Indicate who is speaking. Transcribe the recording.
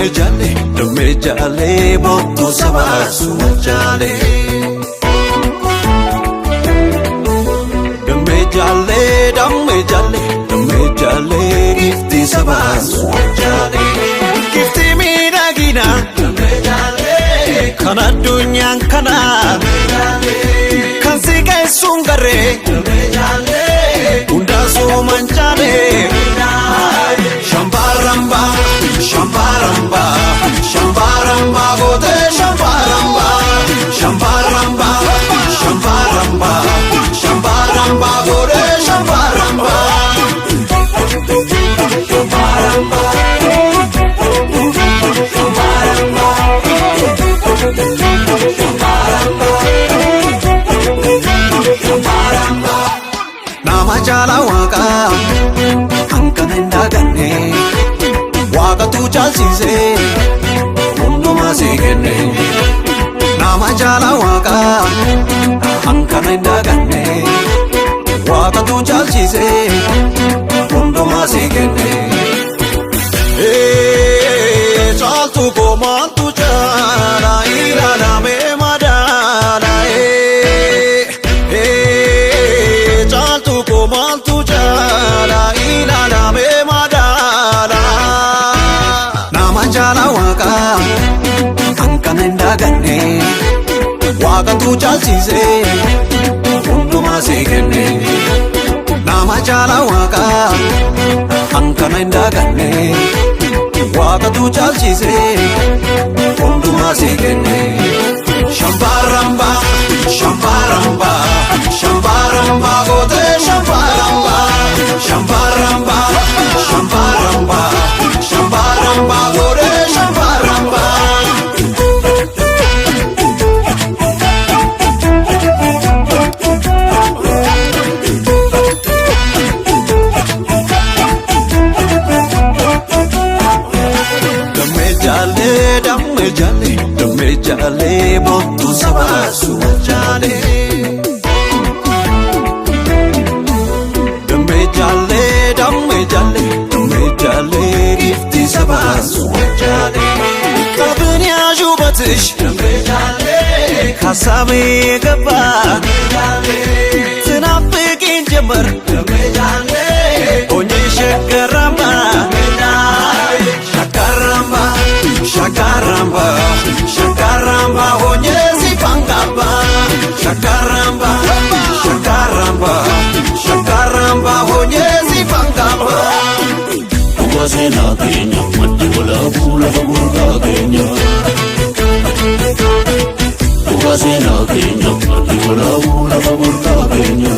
Speaker 1: Dammee jaalle dammee jaalle boontuu sabaa suma jaale. Dammee jaalle dammee jaalle dammee jaalle giftii sabaa suma jaale. Giftii miidhagina dammee jaalle kan addunyaan kana kan si qeessuun garee dammee jaalle hundaa suuman jaale. Shambaramba, shambaramba, shambaramba, gote shambaramba, shambaramba, shambaramba, shambaramba, gote shambaramba. Shambaramba, shambaramba, shambaramba, shambaramba. Nama jaala waaqaa kan hin daganne waaqatu caalchisee hundumaa si kenne. Nama jaala waaqaa kan hin daganne waaqatu caalchisee hundumaa si kenne. Caaltu koo maaltu caala ilaalamee madaala. Caaltu koo maaltu caala ilaalamee madaala. Nama jaala waaqaa kan hin daganne waaqatu caalchisee hundumaa si kenne. Nama jaala waaqaa kan hin daganne waaqatu caalchisee hundumaa si kenne. Shambaramba, shambaramba, shambaramba, goote shambaramba, shambaramba, shambaramba, shambaramba, goote shambaramba. Dammee jaalle dammee jaalle dammee jaalle boontuu sabaa suma jaale. Dammee jaalle dammee jaalle dammee jaalle giftii sabaa suma jaale. Qabni ውበትሽ ካሳቤ ገባ ትናፍቂኝ ጀመር ሆኜ ሸገራማ ሸጋራማ ሸጋራማ ሸጋራማ ሆኜ ሲፋንጋባ ሸጋራማ ሸጋራማ ሸጋራማ ሆኜ ሲፋንጋባ.
Speaker 2: Dhugaa seenaa keenya maddi walaabuu lafa burqaa keenya. Dhugaa seenaa keenya maddi walaabuu lafa burqaa keenya.